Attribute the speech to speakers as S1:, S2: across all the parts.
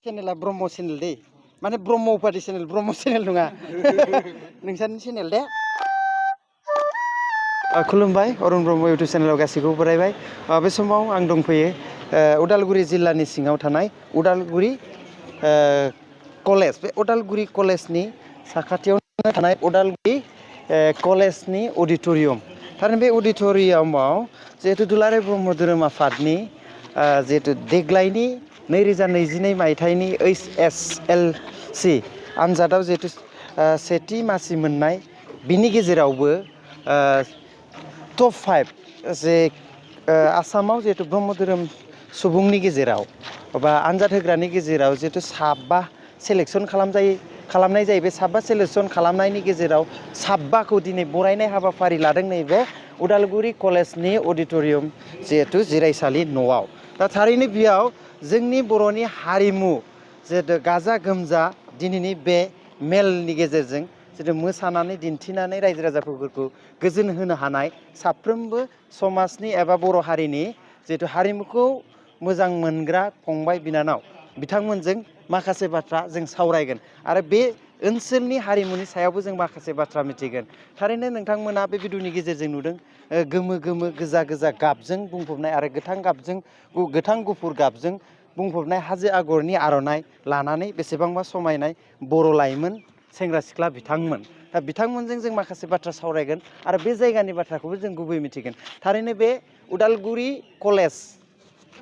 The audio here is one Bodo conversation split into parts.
S1: चेनेला ब्रह्म चेनेल दे माने ब्रह्म उपाधि चेनेल ब्रह्म चेनेल नङा नोंसानि चेनेल दे खुलुमबाय अरुण ब्रह्म इउटुब चेनेलाव गासैखौबो बरायबाय बे समाव आं दंफैयो उदालगुरि जिल्लानि सिङाव थानाय उदालगुरि कलेज बे उदालगुरि कलेजनि साखाथियावनो थानाय उदालगुरि कलेजनि अडिटोरियाम थारैनो बे अडिटोरियामाव जिहेतु दुलाराय ब्रह्म धोरोम आफादनि जिहेतु देग्लायनि 2022 मायथाइनि HSLC आनजादाव जिहेतु सेथि मासि मोननाय बिनि गेजेरावबो टप 5 जे आसामाव जिहेतु ब्रह्म धोरोम सुबुंनि गेजेराव बा आनजाद होग्रानि गेजेराव जिहेतु 7 सेलेक्सन खालामनाय जायो बे 7 सेलेक्सन खालामनायनि गेजेराव 7खौ दिनै बरायनाय हाबाफारि लादों नैबे उदालगुरि कलेजनि अडिटोरियाम जिहेतु जिरायसालि न'आव दा थारैनो बेयाव जोंनि बर'नि हारिमु जिहेतु गाजा गोमजा दिनैनि बे मेलनि गेजेरजों जिहेतु मोसानानै दिन्थिनानै रायजो राजाफोरखौ गोजोन होनो हानाय साफ्रोमबो समाजनि एबा बर' हारिनि जिहेतु हारिमुखौ मोजां मोनग्रा फंबाय बिनानाव बिथांमोनजों माखासे बाथ्रा जों सावरायगोन आरो बे ओनसोलनि हारिमुनि सायावबो जों माखासे बाथ्रा मिथिगोन थारैनो नोंथांमोना बे भिडिअनि गेजेरजों नुदों गोमो गोमो गोजा गोजा गाबजों बुंफबनाय आरो गोथां गुफुर गाबजों बुंफबनाय हाजो आगरनि आर'नाइ लानानै बेसेबांबा समायनाय बर' लाइमोन सेंग्रा सिख्ला बिथांमोन दा बिथांमोनजों जों माखासे बाथ्रा सावरायगोन आरो बे जायगानि बाथ्राखौबो जों गुबै मिथिगोन थारैनो बे उदालगुरि कलेज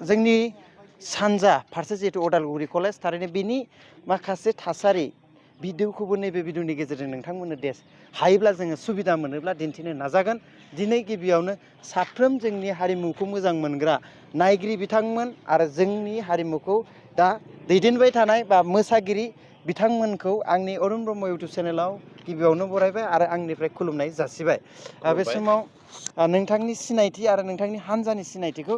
S1: जोंनि सानजा फारसे जिहेतु उदालगुरि कलेज थारैनो बिनि माखासे थासारि भिडिअखौबो नैबे भिडिअनि गेजेरजों नोंथांमोननो हायोब्ला जोङो सुबिदा मोनोब्ला दिन्थिनो नाजागोन दिनै गिबियावनो साफ्रोम जोंनि हारिमुखौ मोजां मोनग्रा नायगिरि बिथांमोन आरो जोंनि हारिमुखौ दा दैदेनबाय थानाय बा मोसागिरि बिथांमोनखौ आंनि अरुण ब्रह्म इउटुब चेनेलाव गिबियावनो बरायबाय आरो आंनिफ्राय खुलुमनाय जासिबाय बे समाव नोंथांनि सिनायथि आरो नोंथांनि हानजानि सिनायथिखौ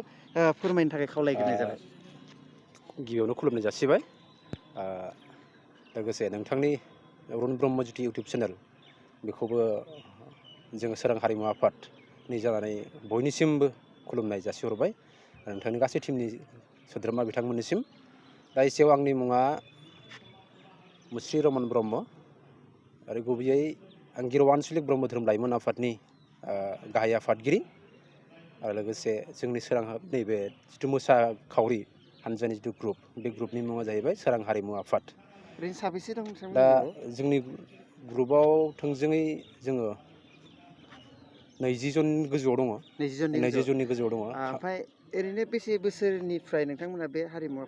S1: फोरमायनो थाखाय खावलायग्रोनाय जाबाय
S2: गिबियावनो खुलुमनाय जासिबाय लोगोसे नोंथांनि अरुण ब्रह्म जिथु इउटुब चेनेल बेखौबो जोङो सोरां हारिमु आफादनि जानानै बयनिसिमबो खुलुमनाय जासिहरबाय नोंथांनि गासै टिमनि सोद्रोमा बिथांमोननिसिम दा एसेयाव आंनि मुङा मुस्रि रमन ब्रह्म आरो गुबैयै आं गिरवा आनसलिक ब्रह्म धोरोम लाइमोन आफादनि गाहाय आफादगिरि आरो लोगोसे जोंनि सोरां नैबे जिथु मोसाखावरि हानजानि जिथु ग्रुप बे ग्रुपनि मुङा जाहैबाय सोरां हारिमु आफाद
S1: ओरैनो साबेसे दं
S2: दा जोंनि ग्रुपआव थोंजोङै जोङो 20 जन गोजौआव दङ 20 जननि गोजौआव दङ
S1: ओमफ्राय ओरैनो बेसे बोसोरनिफ्राय नोंथांमोना बे हारिमु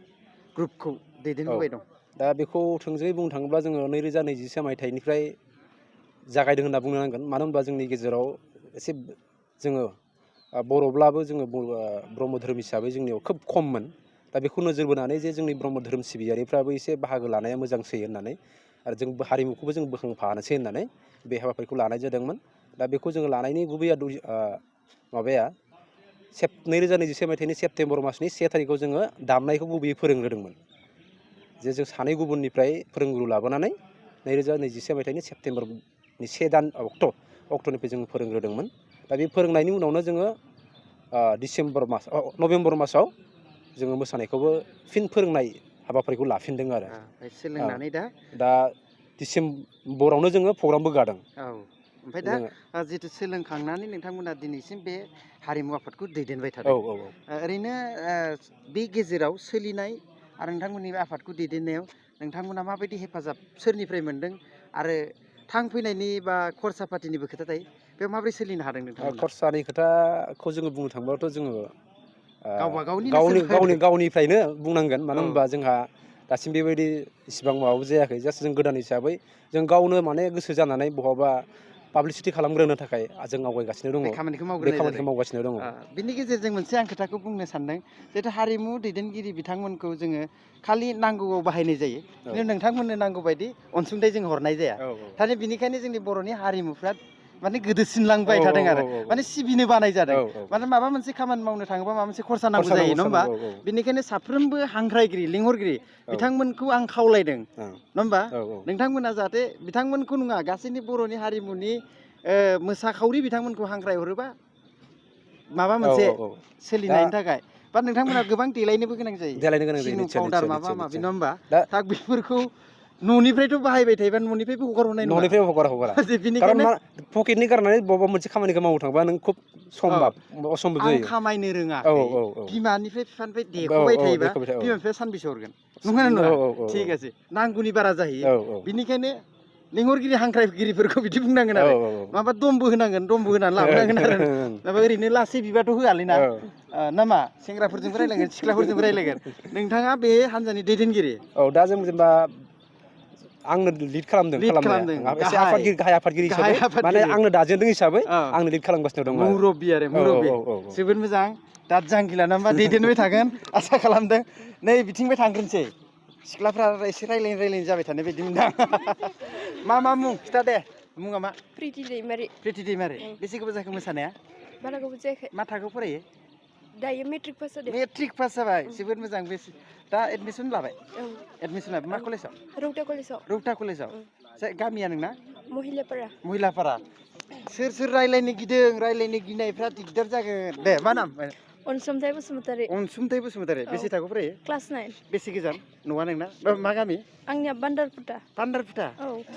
S1: ग्रुपखौ दैदेनबोबाय दं
S2: दा बेखौ थोंजोङै बुंनो थाङोब्ला जोङो 2021 मायथाइनिफ्राय जागायदों होनना बुंनो नांगोन मानो होनबा जोंनि गेजेराव एसे जोङो बर'ब्लाबो जोङो ब्रह्म धोरोम हिसाबै जोंनियाव खोब खममोन दा बेखौ नोजोर बोनानै जे जोंनि ब्रह्म धोरोम सिबियारिफ्राबो एसे बाहागो लानाया मोजांसै होननानै आरो जों हारिमुखौबो जों बोखांफानोसै होननानै बे हाबाफारिखौ लानाय जादोंमोन दा बेखौ जोङो लानायनि गुबैया माबाया 2021 मायथाइनि सेप्तेम्बर मासनि 1 थारिखआव जोङो दामनायखौ गुबैयै फोरोंग्रोदोंमोन जे जों सानै गुबुननिफ्राय फोरोंगुरु लाबोनानै 2021 मायथाइनि सेप्तेम्बरनि 1 दान अक्ट'निफ्राय जोङो फोरोंग्रोदोंमोन दा बे फोरोंनायनि उनावनो जोङो नभेम्बर मासाव जोङो मोसानायखौबो फिन फोरोंनाय हाबाफारिखौ लाफिनदों आरो
S1: सोलोंनानै
S2: दा डिसेम्बरावनो जोङो प्रग्रामबो गादों
S1: ओमफ्राय दा जितु सोलोंखांनानै नोंथांमोना दिनैसिम बे हारिमु आफादखौ दैदेनबाय थादों ओरैनो बे गेजेराव सोलिनाय आरो नोंथांमोननि आफादखौ दैदेननायाव नोंथांमोना माबायदि हेफाजाब सोरनिफ्राय मोनदों आरो थांफैनायनि बा खरसा पातिनिबो खोथा थायो बेयाव माबोरै सोलिनो हादों नोंथांमोना
S2: खरसानि खोथाखौ जोङो बुंनो थांब्लाथ' जोङो
S1: गावनि
S2: गावनिफ्रायनो बुंनांगोन मानो होनबा जोंहा दासिम बेबायदि इसिबां माबाबो जायाखै जास्ट जों गोदान हिसाबै जों गावनो माने गोसो जानानै बहाबा पाब्लिसिटि खालामग्रोनो थाखाय जों आवगायगासिनो दङ
S1: बे खामानिखौ
S2: मावगासिनो दङ
S1: बिनि गेजेरजों मोनसे आं खोथाखौ बुंनो सानदों जिहेतु हारिमु दैदेनगिरि बिथांमोनखौ जोङो खालि नांगौआव बाहायनाय जायो खिन्थु नोंथांमोननो नांगौ बायदि अनसुंथाइ जों हरनाय जाया थारमाने बिनिखायनो जोंनि बर'नि हारिमुफ्रा माने गोदोसिनलांबाय थादों आरो माने सिबिनो बानाय जादों माने माबा मोनसे खामानि मावनो थाङोबा माबा मोनसे खरसा नांगौ जायो नङा होमबा बेनिखायनो साफ्रोमबो हांख्रायगिरि लिंहरगिरि बिथांमोनखौ आं खावलायदों नङा होमबा नोंथांमोना जाहाथे बिथांमोनखौ नङा गासैनि बर'नि हारिमुनि मोसाखावरि बिथांमोनखौ हांख्रायहरोबा माबा मोनसे सोलिनायनि थाखाय बा नोंथांमोना गोबां देलायनोबो गोनां जायो
S2: देलायनो गोनां जायो
S1: सिनु
S2: निस्सय
S1: पाउडार
S2: निस्सय
S1: माबा
S2: निस्सय
S1: माबि
S2: निस्सय
S1: नङा होमबा
S2: दा
S1: दा बेफोरखौ न'निफ्रायथ' बाहायबाय थायोबा न'निफ्रायबो हगारहरनाय नङा
S2: न'निफ्राय हगारा खारन
S1: बेनिखायनो
S2: मा पकेटनि गारनानै बबेबा मोनसे खामानिखौ मावनो थांबा नों खुब असम्भब
S1: आं
S2: जायो
S1: खामायनो
S2: औ
S1: रोङाखै
S2: औ औ
S1: बिमानिफ्राय बिफानिफ्राय
S2: औ
S1: देख'बाय
S2: औ
S1: थायोबा
S2: देख'बाय था, औ
S1: बिमा बिफाया सानबेसे हरगोन नंगौना नङा
S2: औ औ
S1: थिग আছে नांगौनि बारा जाहैयो
S2: औ औ
S1: बिनिखायनो लेंहरगिरि हांख्रायगिरिफोरखौ बिदि बुंनांगोन
S2: औ
S1: आरो
S2: औ
S1: माबा दमबो होनांगोन दमबो होनानै लाबोनांगोन आरो माबा ओरैनो लासै बिबाथ' होआलै ना ना मा सेंग्राफोरजोंबो रायलायगोन सिख्लाफोरजोंबो रायलायगोन नोंथाङा बे हान्जानि दैदेनगिरि
S2: औ दा जों जेनेबा आंनो लिड खालामदों खालामनाया एसे आफादगिरि गाहाय आफादगिरि हिसाबै माने आंनो दाजेनदों हिसाबै आंनो लिड खालामगासिनो दङ
S1: मुरब्बि आरो मुरब्बि जोबोद मोजां दा जांगिला नामा दैदेनबाय थागोन आसा खालामदों नै बिथिंबो थांग्रोनोसै सिख्लाफ्रा एसे रायलायनो जाबाय थानाय बायदि मोनदां मा मुं खिथा दे मुङा मा
S3: प्रिति दैमारि
S1: प्रिति दैमारि बेसे गोबाव जाखो मोसानाया
S3: बारा गोबाव जायाखै
S1: मा थाखोआव फरायो
S3: दायो मेट्रिक पास जादों
S1: मेट्रिक पास जाबाय जोबोद मोजां बे दा एडमिसन लाबाय एडमिसन लाबाय मा कलेजाव रौता कलेजाव गामिया नोंना महिलापारा सोर रायलायनो गिनायफ्रा दिगदार जागोन दे मा नाम
S3: अनसुमथाइ बसुमतारी
S1: बेसे थाखोआव फरायो
S3: क्लास 9
S1: बेसे गोजान नङा नोंना मा गामि
S3: आंनिया बान्दारफुटा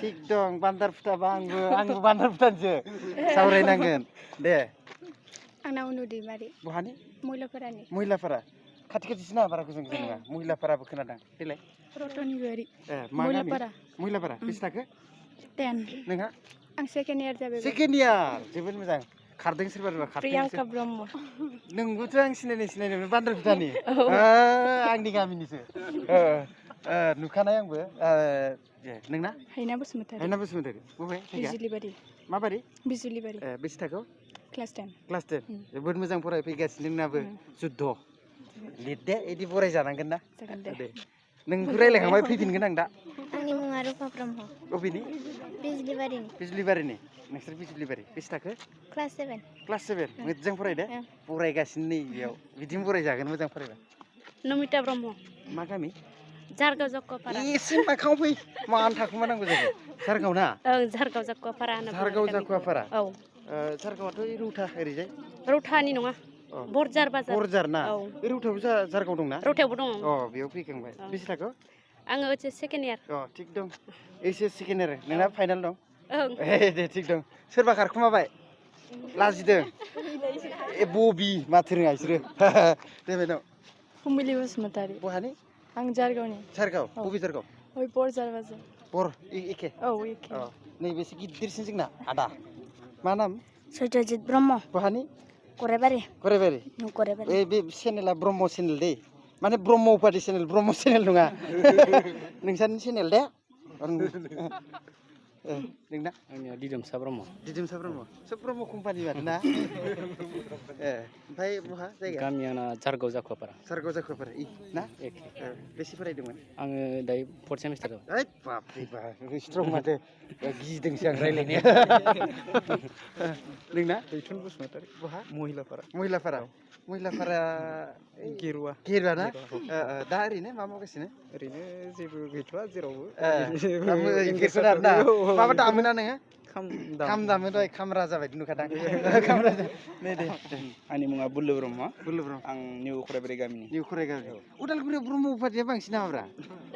S1: थिग दं बान्दारफुटाबा आंबो बान्दारफुटानिसो सावरायनांगोन दे
S3: आंना उनु दैमारि
S1: बहानि
S3: महिलापारा
S1: खाथिसो ना बारा गोजान नङा महिलापाराबो खोनादों देलाय
S3: रतनिबारि
S1: महिलापारा बेसे थाखो
S3: 10
S1: नोंहा
S3: आं सेकेन्ड इयार जाबाय
S1: सेकेन्ड इयार जोबोद मोजां खारदों सोरबा खारदों
S3: प्रियांका ब्रह्म
S1: नोंबोथ' आं सिनायनाय बान्दारफुटानि आंनि गामिनिसो नुखानाय आंबो नोंना
S3: हायना बसुमतारी
S1: बबे
S3: बिजुलिबारि
S1: माबारि
S3: बिजुलिबारि
S1: बेसे थाखोआव
S3: क्लास 10
S1: जोबोद मोजां फरायफैगासिनो नोंनाबो जुद्ध लिर दे इदि बराय जानांगोन ना दे नोंखौ रायलायखांबाय फैफिनगोन आं दा
S3: आंनि मुङा रुपा ब्रह्म
S1: बबेनि बिजुलिबारिनि नोंसोर बिजुलिबारि बेसे थाखो क्लास 7 मोजां फरायदे फरायगासिनो नै बेयाव बिदिनो फरायजागोन मोजां फरायबा
S3: नमिता ब्रह्म
S1: मा गामि
S3: झारगाव जक्कपारा
S1: एसे माखाव फै मानो थाखुमानांगौ जाखो झारगाव ना
S3: झारगाव जक्कपारा औ
S1: झारगावआथ' रौता ओरैजाय
S3: रौतानि नङा बरजार
S1: ना रौतायावबो झारगाव दंना
S3: रौतायावबो दङ
S1: बेयाव फैखांबाय बेसे थाखो
S3: आङो ओइस सेकेन्ड इयार
S1: थिग दं ओइस सेकेन्ड इयार नोंना फाइनाल दं दे थिग दं सोरबा खारखुमाबाय लाजिदों बबि माथो रोङा बिसोरो दे मेदाम
S3: फुंबिलि बसुमतारी
S1: बहानि
S3: आं झारगाव
S1: बबे झारगाव
S3: बरजार बाजार
S1: एखे
S3: एखे
S1: नैबेसे गिदिरसिन जोंना आदा मा नाम
S3: सत्यजित ब्रह्म
S1: बहानि
S3: गरायबारि
S1: बे चेनेला ब्रह्म चेनेल दै माने ब्रह्म उपाधि चेनेल ब्रह्म चेनेल नङा नोंसानि चेनेल दे नोंना
S2: आंनिया दिदोमसा ब्रह्म सोब
S1: ब्रह्म कम्पानि बादि ना ओमफ्राय बहा जायगा
S2: गामिया आंना झारगाव जाखुवापारा
S1: ना बेसे फरायदोंमोन
S2: आङो दायो 4th सेमिस्टार
S1: ओइ बापरे बाप स्ट्रं माथो गिदोंसो आं रायलायनाया नोंना दैथुन बसुमतारी बहा महिलापारा गेरुवा ना दा ओरैनो मा मावगासिनो
S4: ओरैनो जेबो गैथ'वा जेरावबो
S1: माबा दामोना नोङो खाम दामो दहाय खाम राजा बायदि नुखादां नै दे
S4: आंनि मुङा बुल्लु ब्रह्म आं निउ खराइबारि गामिनि
S1: उदालगुरियाव ब्रह्म उपाधिया बांसिन नामाब्रा
S4: औ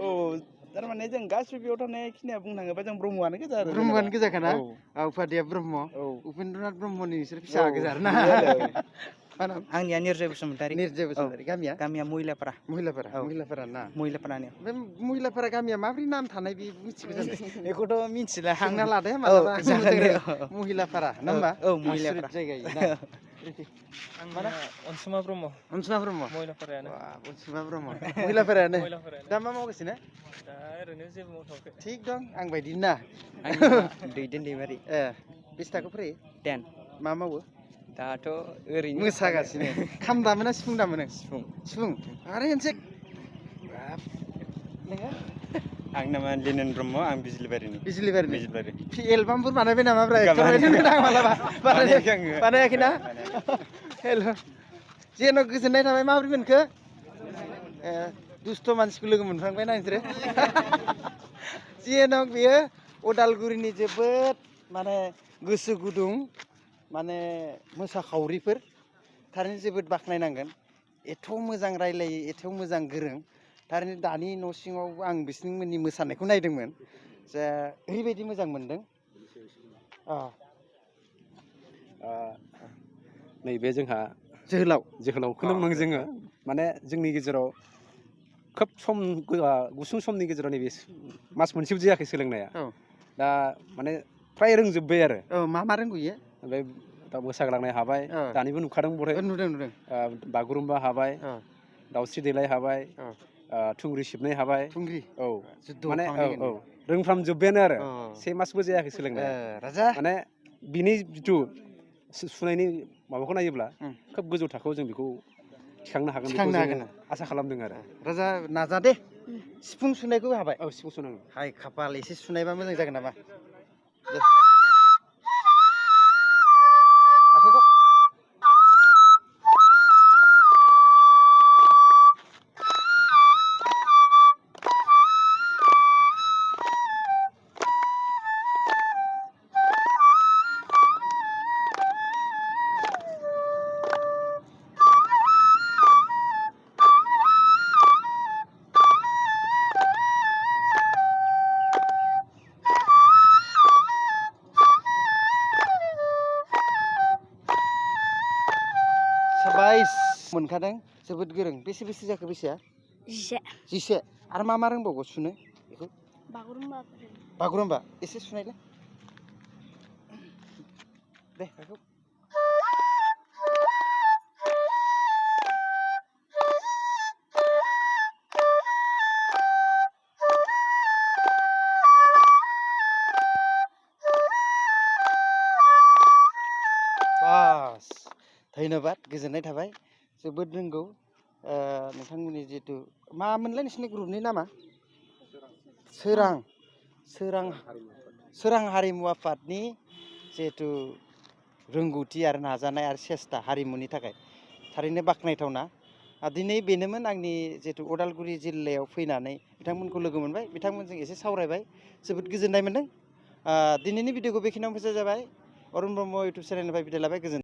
S4: थारमाने जों गासिबो बेयाव थानाय खिनिया बुंनो थाङोबा जों ब्रह्मआनो गोजा आरो
S1: ब्रह्मआनो गोजाखाना उपाधिया ब्रह्म उपेन्द्रनाथ ब्रह्मनि नोंसोर फिसा गोजा आरोना
S4: आंनिया निर्जय बसुमतारी गामिया महिलापारा
S1: ना
S4: महिलापारानि
S1: बे महिलापारा गामिया माबोरै नाम थानाय बे मिथिगौ जानो
S4: बेखौथ' मिथिला
S1: सोंना लादे मालाबा महिलापारा ना होमबा
S4: महिलापारा
S1: जायगाया ना
S4: अनसुमा ब्रह्म
S1: महिलापारायानो दा मा मावगासिनो
S4: दा ओरैनो जेबो मावथ'वाखै
S1: थिग दं आं बायदि ना
S4: दैदेन दैमारि
S1: बेसे थाखो फरायो
S4: 10
S1: मा मावो
S4: दाथ' ओरैनो
S1: मोसागासिनो खाम दामो ना सिफुं दामो नों सिफुं आरो मोनसे नोङो
S4: आंनि नामा लिनेन ब्रह्म आं बिजुलिबारिनि
S1: एलबामफोर बानायबाय नामा मालाबा बानायाखै ना जेन' गोजोननाय थाबाय माबोरै मोनखो दुस्थ' मानसिखौ लोगो मोनफ्लांबाय ना नोंसोरो जेन' बेयो उदालगुरिनि जोबोद माने गोसो गुदुं माने मोसाखावरिफोर थारैनो जोबोद बाख्नायनांगोन एथ' मोजां रायलायो एथ' मोजां गोरों थारैनो दानि न' सिङाव आं बिसोरनि मोसानायखौ नायदोंमोन जे ओरैबायदि मोजां मोनदों
S2: नैबे जोंहा जोहोलावखौनो बुङो जोङो माने जोंनि गेजेराव खोब गुसुं समनि गेजेराव नैबे मास मोनसेबो जायाखै सोलोंनाया दा माने फ्राय रोंजोब्बाय आरो
S1: मा मा रोंगौ इयो
S2: ओमफ्राय दा मोसाग्लांनाय हाबाय दानिबो नुखादों बहाय
S1: नुदों
S2: बागुरुम्बा हाबाय दाउस्रि देलाय हाबाय थुंग्रि सिबनाय हाबाय
S1: थुंग्रि
S2: औ माने औ रोंफ्रामजोब्बायानो आरो से मासबो जायाखै सोलोंनाया
S1: राजा
S2: माने बिनि जिथु सुनायनि माबाखौ नायोब्ला खोब गोजौ थाखोआव जों बेखौ थिखांनो हागोन बेखौ जों आसा खालामदों आरो
S1: राजा नाजा दे सिफुं सुनायखौ हाबाय
S2: औ सिफुं सुनांगौ
S1: हाय खाफाल एसे सुनायबा मोजां जागोन नामा दे आखाइखौ मोनखादों जोबोद गोरों बेसे जाखो बैसोआ 10 आरो मा रोंबावगौ सुनो बेखौ बागुरुम्बा एसे सुनायलाय दे बेखौ बास धन्यबाद गोजोननाय थाबाय जोबोद रोंगौ नोंथांमोननि जितु मामोनलाय नोंसिनि ग्रुपनि नामा सोरां हारिमु आफादनि जिहेतु रोंगौथि आरो नाजानाय आरो सेस्था हारिमुनि थाखाय थारैनो बाख्नायथावना दिनै बेनोमोन आंनि जितु उदालगुरि जिल्लायाव फैनानै बिथांमोनखौ लोगो मोनबाय बिथांमोनजों एसे सावरायबाय जोबोद गोजोननाय मोनदों दिनैनि भिडिअखौ बेखिनियावनो फोजोबनाय जाबाय अरुण ब्रह्म इउटुब चेनेलनिफ्राय बिदाय लाबाय गोजोन